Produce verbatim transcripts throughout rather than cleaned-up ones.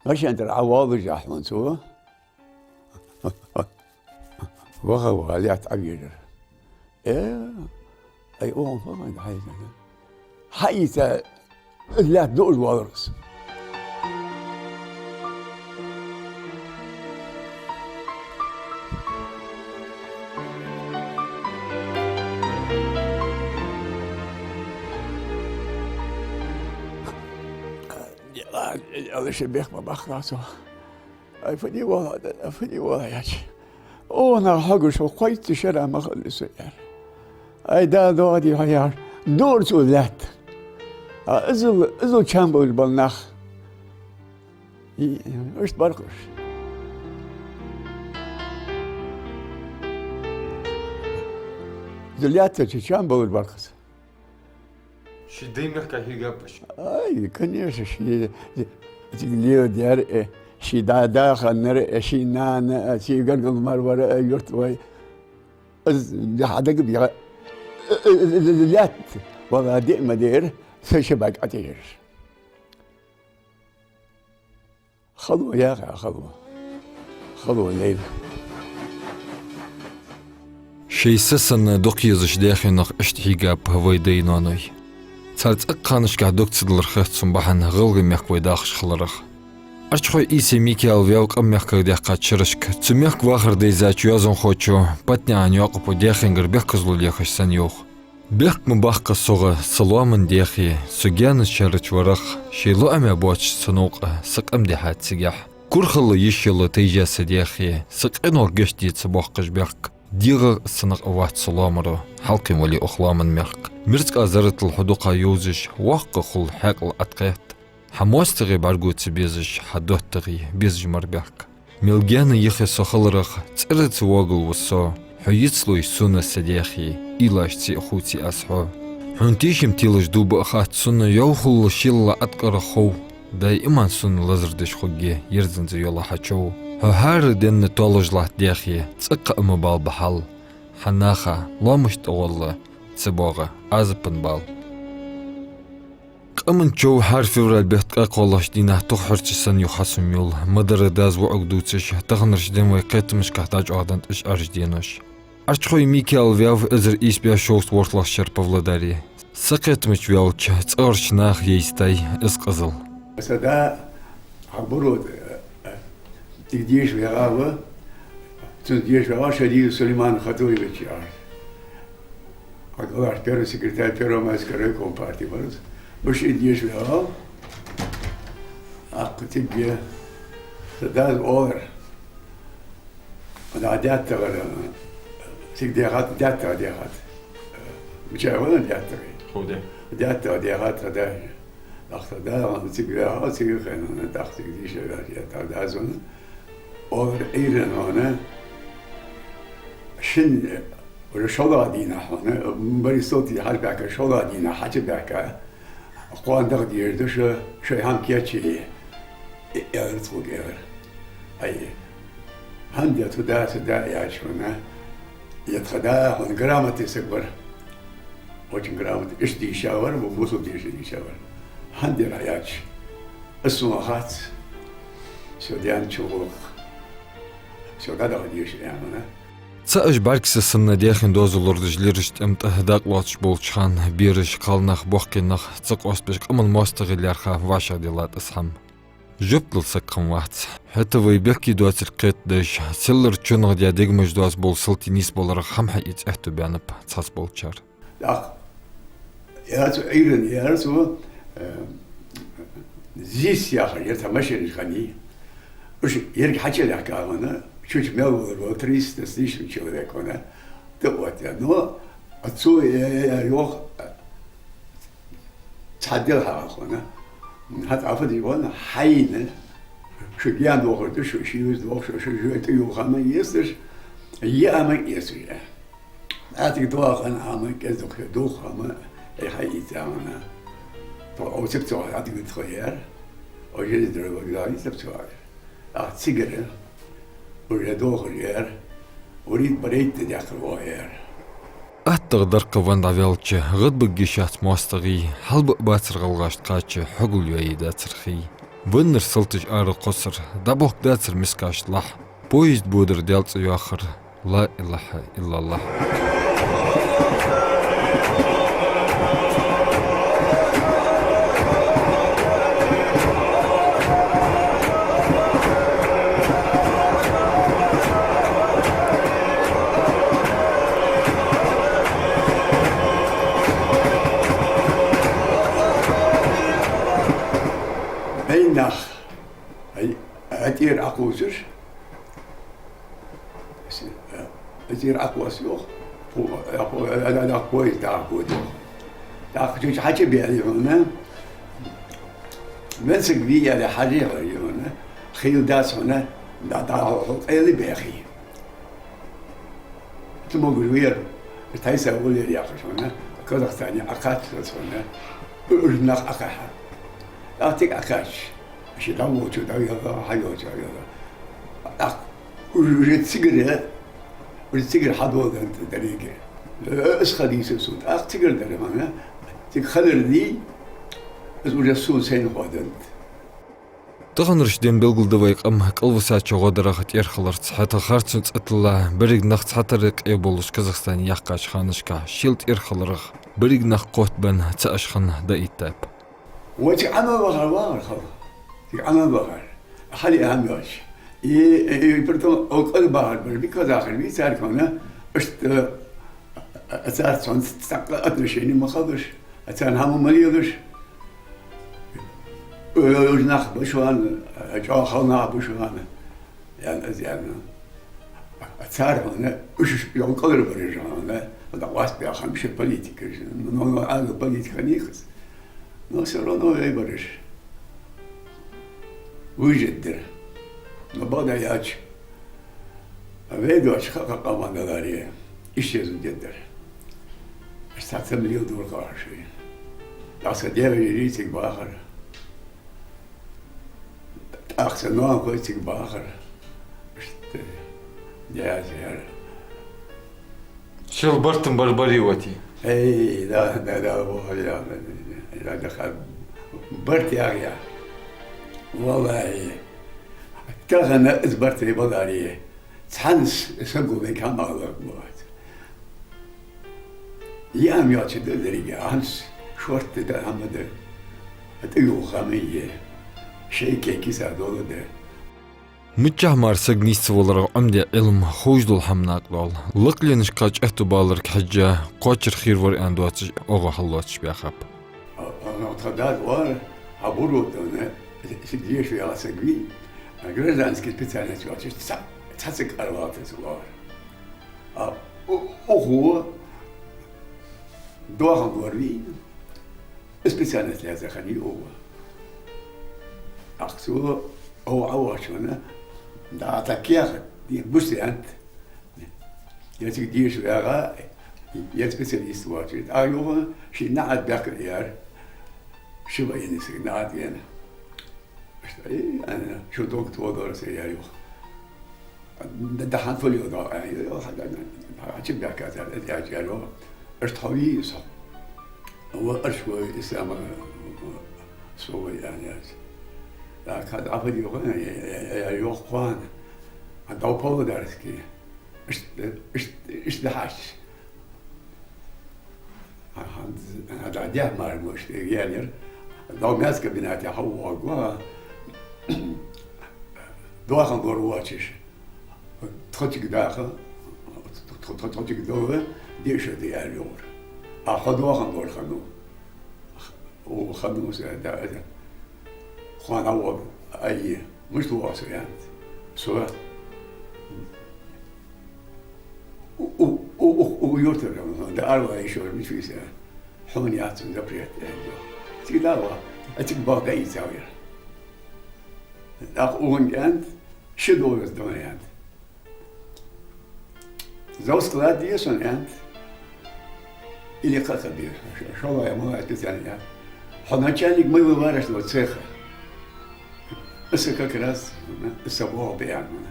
Машен тӀара Ӏовоалаш хьона цо. Ваха, ваха, лаьтта Ӏовийрзар. Э, ай, оаха фу хиннад хьайна? Хьаийца, лаьтта дуаш воаллар из. Ала ши бехк ма баккха цо. Ай, фу де воалл, фу де воалл, яьча. Оаха нах хьогаш, хьо кхойтта шера ма хилла со, яьхар. Ай, Дала доагӀа дий хьо, яьхар. Дуар цо лаьтта. А иззал, иззал чам болаш бола нах. И, иштта бар-кх уж. Из лаьттача чам болаш бар-кх из. Ший даьй мехка хьийгаб уж? Ай, конечно, ший, цига леладаьр, э, ший да-, да хиннар, э, ший нана, э, ший гаргара мара вар, э, юрта вай. Из хьадагаб яха, э, э, э, э, лаьтта вала диъ ма дера, са ши бага Ӏотехар. Хало яха, хало. Хало лейла. Шоай са санна дукха езаш даьхе нах иштта хьийгаб вай даьй-ноаной. Цар цӀаккха ханашка дог ца далар хет сона бахьан ГӀалгӀай мехка вай дахаш хиларах. Арчхой Ӏийсай Микаил ваьв къам мехках даьккхача шерашка. Цу мехка вахар дайзача йоазонхочо Патнаькъан Якъупо даьхенгара бехказло лехаш санна йоах. Бехк ма баккха согӀа са лоаман даьхе, со гаьна шаьрача варах, шоай лоӀаме боацаш са новкъа, са къам дихьад цигахьа. Кура хила йиш йола тайжа са даьхе, са къинойх гешт де ца боаккхаш бехк. ДегӀах а, синах а вац со лоамаро, хьалкхевале оаха лоаман мехка. Мирзкъа зарратал хьо дукха йовзаш, воккха хул хьаькъал Ӏоткъаьтта. Хьа моастагӀий бӀаргаго ца безаш, хьа доттагӀий безаш мара бехк. Мел гаьна йихе со хиларах, цӀерца воагӀалва со, хьо йицлой сона са даьхе, уйлаш ца а хувций аз хьо. Хьона тешам телаш дув ба а хац сона, йовхалла шелла Ӏаткъара хов. Даиман сона лазар деш хургья ерзанза йола хьа чов. Хьо хӀара денна толаш латт даьхе, цӀаккха а ма балба хьал. Хьа наха лоамашта тӀагӀолла ца боагӀа Ӏазапан бал. Къаман чов хӀара февраль бетта ткъаь кхоалагӀча дийнахьа тух хьорча санна юха хьасомайоал. Ма дарра дас воӀага дувцаш, таханарча ден вай кхетамашкахьа дӀачӀоагӀденнад уж Ӏаржа денош. Арчхой Микаил ваьв эзар ийс бӀаь шовзткъа ворхӀлагӀча шера Павлодаре. Са кхетамаш ваьлча, цӀагӀарча наха яйстай из къизал. Са да хьа буро, э, цига деша ваьгӀа ва, цунца деша ваьгӀа Шадиев Сулейман Хатуевич яхаш. Хьа кӀалхарча первый секретарь Первомайского райкома партии вар из. Уж цига деша ваьгӀа. ТӀаккха цига са дас оалар. Ана даьттагӀара, цига даьхад, даьттагӀа даьхад. Мичай вана даьттагӀий? Хов де. ДаьттагӀа даьхад, тха да. ТӀаккха тха да, цига ваьгӀа, цига хинна, тӀаккха цига деша ваьгӀа, тха да зона. Оалар Ӏуйран хьона, шин, уже шоллагӀа дийнахьа хьона, Борис Салтий хьажа баьхка, шоллагӀа дийнахьа хьачубаьхка. Кхоана дагадеш да шо, шоай хӀама кийчъе, э, аьлар цунга, аьлар. Ай, хӀана де тха да, са да яьча хьона, е тха да хьона грамотный саг вар. Очень грамотный, иштта дийша вар, ва бусалба дийша дийша вар. ХӀана дера яьча? Аз сона хац, со даьннача гӀулакх. Со дӀадагадеш аьнна. Цаӏ уж бӀаргса санна даьхен доазув лорадеш лераш тӀем тӀа дакъа лоацаш болча хана бераш, кхалнах, боккхий нах ца къоастабеш къаман моастагӀий лаьрхӀа вӀашагӀделлад из хӀама. Жоп дала саг хинна вац. ХӀаьта вай бехке доацар кхетадеш, селлара чонагӀа даь дегамаш доацаш бола Салтий нийсбаларах хӀама хьаэца аьттув баьннаб цхьаццаболчар. ТӀаккха яр цо Ӏуйран, яр цо, э, ЗИС яхаш, яр цхьа машенаш хиннай. Уж еррига хьачулехка хьона, чу-чу мел валар вар триста с лишним человек хьона. ТӀаккха вот я, но цо, э, э, э, йоах, цхьа дел хьагӀа хьона. ХӀаьта Ӏа фу деш вана, хьайна, шу гаьна дохар да, шу шийваз дохар, шу, шу жойтӀа юха хӀама эцаш, е хӀама эцаш. Ӏа цига доахан хӀама, кӀезиг-дукха хӀама, э, хьаийца хьона. Тхо овцаг цо хьадигар тхо яр, о, железнодорожный вокзале цо яр. Ах, цигара, уже дохар яр, урид барайтта дехар вогӀ яр. АттагӀа дар-кха ван дӀаваьлча, гӀадбаг йиш яц моастагӀий, хьалба а бацар гӀалгӀашта кхача, хьогал йоае дацар хий. Веннар салташ ара кхоссар, дӀабохк дацар мискаш лахь. Поезд бодар Даьла цӀи йоахар. Ла илахьа иллаллахь. Вай нах, ай, ай, тӀера Ӏокхувсаш, ТӀера Ӏокхувс йоах. Фу, э, фу, э, э, э, поезд дӀахьокхаду йоах. ТӀаккха чу хьачубаьле хьона, венсаг вий аьле хьажийхар хьона, хийла дац хьона, да, да, хьо къайла баьхий. Цу могаш вера, тхайса волера яхаш хьона, Казахстане Ӏокхаччалца хьона, уж нах Ӏокхахьа. ТӀаккха цига Ӏокхаьчача, ши дӀаволча дӀавелла, хьайолча хьайолла. ТӀаккха уж, уж цигара, уж цигара хьадоладеннад деррига. Э, из ха дийцар сона. ТӀаккха цигара дар хьона, цига ханара дий, из уже сона сайна хьаденнад. Таханарча ден белгалду вай къам кӀалвисача гӀо дарах тӀера хиларца. ХӀаьта харцон цӀи тилла, берригаш нах цхьатарра къе болаш Казахстане яьккхача ханашка шел тӀера хиларах, берригаш нах кхоттабенна цаӀ аш хинна даиттаб. Вай цига Ӏомавахар вахар хала. Цига Ӏомавахар. Хьале а хӀама йоацаш. И, и, и, притом, укх кӀалбахар бар, бика захар, вий царга хьона, иштта, а, а, царца хьона цхьаккха отношени ма хилалаш, а царна хӀама ма лелаш. Э, уж нах ба шоана, э, чӀоагӀа хала нах ба шоана. Яьнна, из яьнна. А цар хьона, уж йолкалар бараш хьона, дӀакъоастабаь хӀама ши политикаш. Но, но, ала политика хиннай-кх из. Но всё равно вай бараш выжить дир. Но бакъда аьлча, вай доацаш ха-, ха-, къаман даларе, исчезнуть дергдар. Аш цхьацца мел дора кхаьча шоай. ТӀаккха са дегӀа жирий цига бахар. ТӀаккха са ноанахой цига бахар. Иштта, дяз яр. Шел барт-м бар, барий вати? Эй, да, да, да, во, я, я, да, ха-, барт яр я. Валлахьи, тахан из барт вай баларе, цхьанне саго вайга хӀама аларгвац. Яам йоацаш да деррига, хӀанз шортта да хӀама да. ТӀаювха хӀама я, шоай кӀай киса дола да. Миччахьа мара саг нийсваларах Ӏомадаь Ӏилма ховш дола хӀама накъадоал. Лакхленашка чӀоагӀа баларга хьежжа, кхоачара хийра вар аьнна доацаш, оаха хьаллоацаш баьхаб. А, а, а, тха дас вар, хьабуро тӀана, си-, сига деша ваьгӀа саг вий, а, гражданский специальность йоацаш, цхьа, цхьа саг арвалатас вар. А, у-, укхо доахан лор вий, специальность лаьца хиннай укхо. Ахчо укхо Ӏовахача хана, да, тӀаккха кехат, дийна бус яьннад. Е цига деша ваьгӀа, е специалист воацаш. ТӀаккха юха ший наӀарга бехк даьр. Ши военный саг наӀарга вена. Ай, аьнна, шо дог тодора се яр юха. Д-, дахьан фу леладу, аьнна, юха, хьачубаьхкад цар, аьлча яр юха. Иштта хьо вий со. Ва аш вай ислама, со вай, аьнна, яц. ТӀаккха хьа дӀа фу де юха, я, я, я, я, юха кхоана. А дав Павлодарский. Иштта, иштта, иштта дахьаш. Хьа, хьа, хьа, да, дехьа мара мо иштта яьлар. Дав маьцка бинате хьавоагӀаргва. Доахан лор воацаш. Тхо цига даха, тхо, тхо, тхо цига дола, деша да яр югӀар. А хьо доахан лор хиннав. О, ханнуса, да, да. Кхоана вог, ай, мишта вогӀа со, аьннад. Со. У, у, у, у, у, юртара, да, арва ишо, мича виса. Хьона яц запрет, аьннад. Цига дагӀа, а цига бакъда ийцав яр. ТӀаккха укхунга аьннад, ши доллар да, аьннад. Зав склад деза сона, аьннад. Или кхы-кхы бе. Ш-, шоллагӀа, маллагӀа специально, аьннад. Хьо начальник моего варочного цеха. Из как раз, из са богӀа бе, аьннад.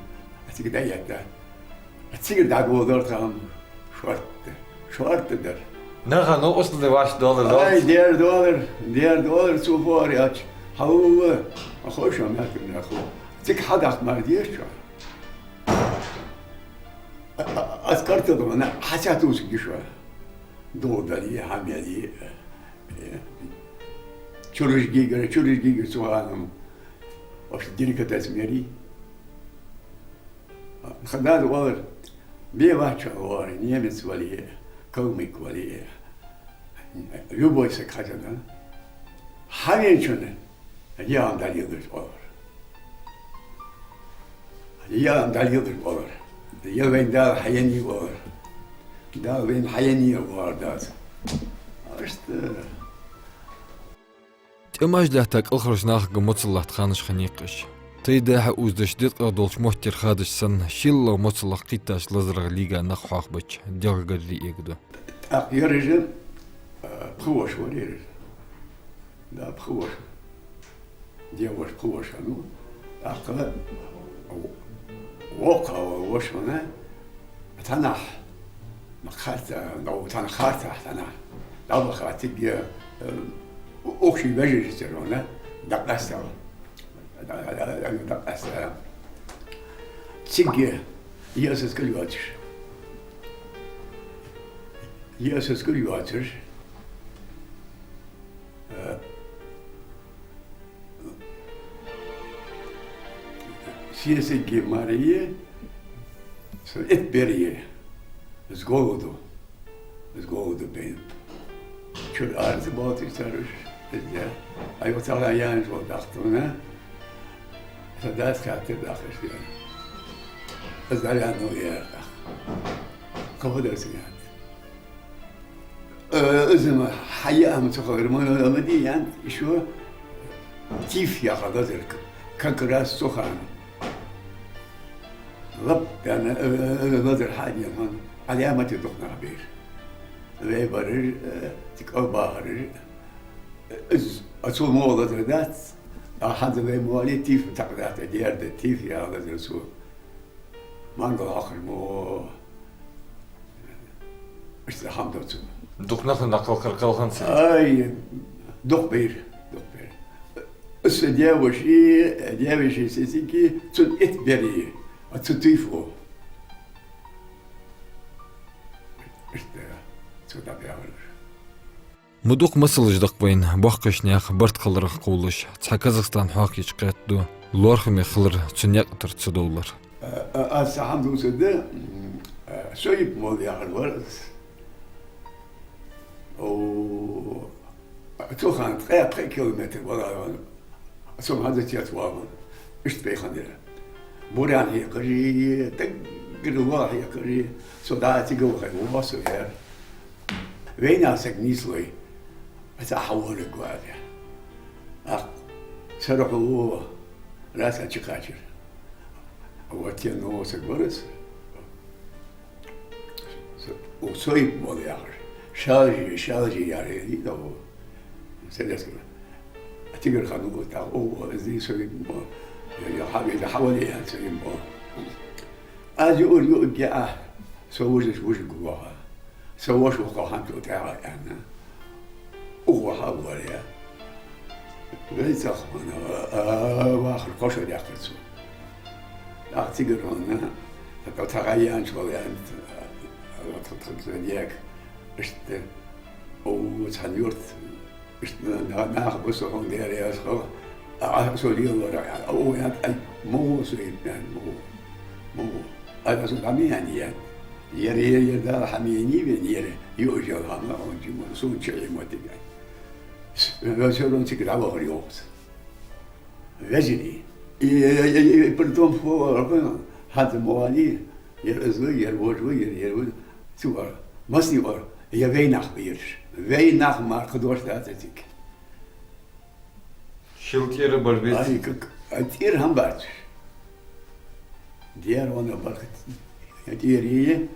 А цига дӀаэтта. А цига дӀадоладора тха хӀама. Шортта. Шортта дар. Наха новкъостал де ваш доллар, ай, доллар. Дер доллар, дер доллар, цу хӀора яц. Хьалла, а хой шоана, мехкан нах. Цига хьадахка мара деза шоана. А, а, аз картал дона, хьасаьтувсаргья шоана. Дола дале, хӀама яле. Э, чураш гийгар, чураш гийгар цу хана. Вообще деликатес мери. Хадад оалар, бе вац шоана оалар, немец вале, калмык вале, любой саг хьажа да. Хьавеначунна яа хӀама дӀалелаш оалар. Яа хӀама дӀалелаш оалар. Е вайна Дала хьаеннай оалар. Дала вайна хьаеннай оалар дас. Иштта. ТӀемаш лаьтта кӀалхарча нахага моцал латта ханаш хиннай-кх уж. Тайп-тайпара узадеш, деткъах долча моттигера хадаш санна, шеллагӀа, моцалах кхийттача лазарах лийга нах хьоахабича, дегӀагарий эгадо. ТӀаккха ераш, а, пхи воша вар ераш. Да, пхи воша. Де воша, пхи воша, ну. ТӀаккха воккхагӀа вола воша вана, цхьаннахьа, ма харца, ну, цхьан харцахьа цхьаннахьа дӀабаха цига, э, укх ший вежарашцара вана, дӀакъаьстав. ДӀакъаьстав. Цига е асас кӀал йоацаш. Е асас кӀал йоацаш. Э, Сесаги мари, со итт бер я, с голоду, с голоду бен. Чура ара ца боалийтар цар уж, из де. А йо цхьа ла яьнна вол дахтуна, са дас хаттар дахаш дена. Из дӀаяьннав яхаш. Кхы фу дар цунна? Э, из ма хьаяа хӀама ца ховра, ма, ма дий яьннад, ишо тиф яха лазар, как раз цу хана. Лап яьнна, э, э, лазар хьадаьнна хана, Ӏаламате дукха нах бера. Вай бараш, э, цига кӀал бахараш. Из, а цо мо лазар дац, а хӀанз вай мо вале тиф такъадаьд, дера да, тиф яха лазар цо. Мангал хьокхар мо. Иштта хӀама да цун. Дукха нах дӀакхалхар кхалханца. Ай, дукха бера, дукха бера. Из са девушка, девушка сесаги, цун итт бер я, а цу тифо. Иштта цо дӀабаьхар. Ма дукха масалаш да-кх вайна, боккхийча наьха барт хиларах кхоллаш, цхьа Казахстан хьоахайича кхетаду лоархӀаме хилар, цу наькъа тӀара ца довлар. А, а, аз цхьа хӀама дувцаргда, м, а, Соип-молла яхар вар из. О, цу хана ткъаь пхи километр вала. Со хӀанз цецвагӀа, иштта пайханара. Бурян хьекхарий, даггара лоа хьекхарий, со дӀа цига вахе, вовза со яр. Вайнаьха саг нийслой, аса хьаволга ваьле. Ах, сарахьу, раса чу кхаьчар. Вот те новый саг вар из. Со, у Соип-молла яхаш. Шалжи, шалжи яр, э, и того. Селескара. А тигр хан у тӀа, о, о, из Соип-молла. Я, я, хьа-, я, хьавале, я, Соип-молла. Аз юур, юур, я, а, со вужаш, вужа гу ваха. Со воша ваха хьан тӀа тӀагӀа аьнна. Укх ваха вар я. Вай цахмана, а, вахар кхоша дехкар цо. Ах, цигара ванна, тха гӀайянча вала яьннад, а, тха, тха, тха дек, иштта, о, цхьан юрта, иштта на-, на-, нах ба со хьона дера яс хала, а, а, со лелавара, а, о, ян, ай, мо, со ит, ян, мо, мо. Ай, а, со дӀа ма ян, ян. Ер, ер, ер, Дала хьа ма ян, вен, ер, южал хьама, он, чу, мо, сон чу, мо, тига. С-, э, всё равно цига дӀавахар йохус. Вежарий. И, и, и, и, и притом фу, хӀанз мо вале, ер из ва, ер вож ва, ер, ер ва. Цу вар. Масни вар. Я вайнах ба ераш. Вайнах мара кхы дош дац цига. Шил тӀера бар беза. Ай, как, а тӀера хӀама бац. Дера вана бархат. ТӀера е.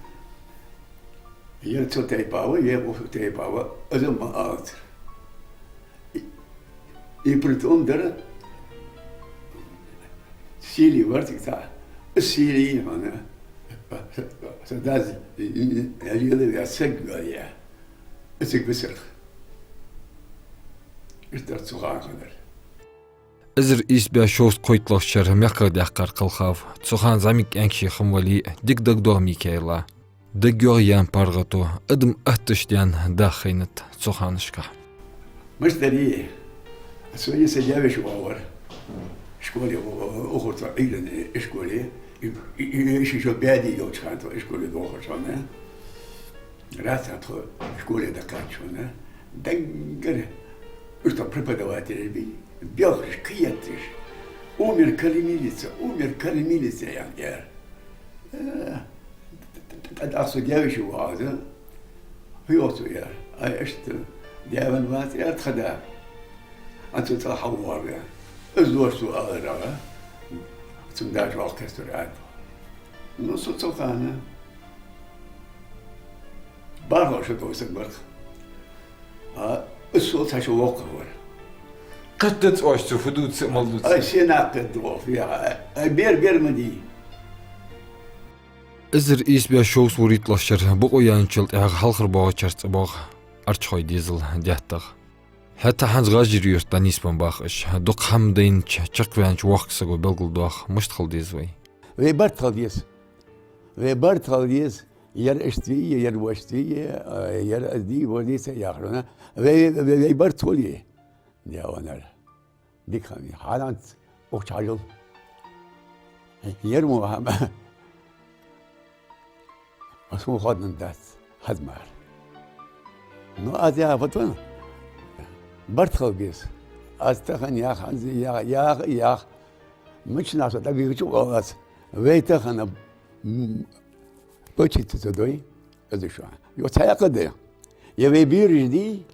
Ер цу тайпа ва, ер укх тайпа ва, из ма алацар. И, и притом дар сели вар цига цхьа. Из сели хьона. Са дас, и, и, и, я лела, я саг, я. Из цига бисарх. Иштта цу хана ханар. Эзар ийс бӀаь шовзткъе кхойтталагӀча шера мехках даьккхар Кхалхав. Цу хана зӀамига кӀаьнк ше хинна вале а, дика дагадоагӀа Микаила. ДагайоагӀа яьнна паргӀато, адам атташ даьнна даха хайнад цу ханашка. Мишта дар, со е са девиш вагӀар школе, у-, у-, ухарца Ӏуйранна школе, и, и, и, и, ши шо баьде йолча хана тхо школе дохаш хьона. Раца тхо школе дӀакхаьчача хана, даггара уж тха преподаватель бий, белхаш кхиетташ: «Умер кормилица, умер кормилица», — яьнна, яр. Э, ТӀаккха со девиш вагӀа аз, хӀу йоах цо, яр. Ай, иштта даь вац, яр, тха да. Ан цу цӀа хьалвоагӀа. Из дош цо аларах, цун даш валх кхестар ад. Ну, со цу хана бархӀлагӀа шу тӀа висаг вар-кх. А, из сол цхьа шу воккхагӀа вар. Кхетадац оаш цо фу дувц а, мала дувц а? Ай, сенах кхетаду оаха, я, ай, бер, бер ма дий. Эзар ийс бӀаь шовзткъе вурийтталагӀча шера бокъо яьнначул тӀехьагӀа хьалхара боагӀачар цӀабоагӀа Арчхой дезала деттагӀа. ХӀаьта хӀанз ГӀажар-Юрта дӀанийсбенна бах уж. Дукха хӀама дайнача, чакхваьннача воккхача саго белгалдоах, мишта хила деза вай. Вай барт хила деза. Вай барт хила деза. Ер иштта вий, ер вешта вий, а, ер аз дий, вож дий ца яхарна. Вай, вай, вай барт хуле, дяванар. Дика хиннай. Хьаланца укх чу хьажал. Ер мо хӀама. Аз хӀама хоадам дац, хӀама мара. Ну, аз яха фатун барт хила беза. Аз тахан ях, хӀанз ях, ях, ях. Мича наха дагайгача оалац. Вай тахан, м, почитаться дой, аз шо. Йо, цхьаькха да. Я вай бераш дий,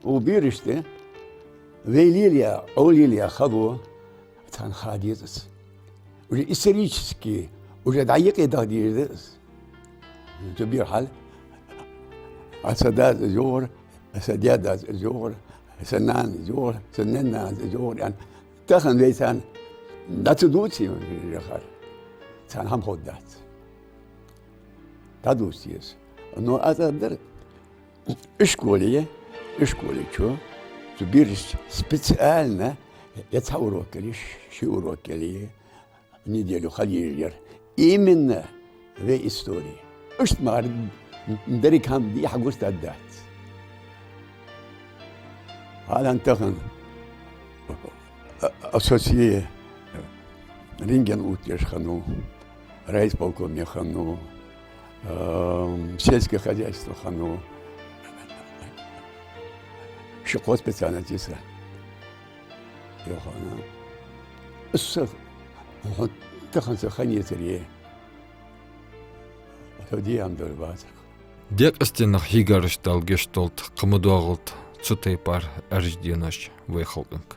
у бераш тӀа вай лелаяь, Ӏо лелаяь хало царна ха деза из. Уже исторически, уже дӀаикъе даха деза из. Цу бер хьал. А са дас из йоагӀар, са даь-дас из йоагӀар, са нана из йоагӀар, са наьна-нана из йоагӀар, аьнна. Тахан вай царна дӀа ца дувце, яхар, царна хӀама ховргдац. ДӀадувца деза. Но аз аргдар, ишколе, ишколе чу, цу берашта специально я цхьа урок яле, ши урок яле, неделю хьалъеш яр. Именно вай истори. Иштта мара деррига хӀама дий хьагуш дац. Хьалан тахан а-, а-, асоси рентген оттаеш хиннав, райисполкоме хиннав, а, сельское хозяйство хиннав. Ши-кхо специальность я са. Йоах хьона. Аз са, хьо тахан са хиннаяцаре, со де хӀама дар бацар-кх. Декъастенах хьийгарашта дала гешт долда, кхы ма доагӀалда цу тайпара аьржа денош вай халкъага.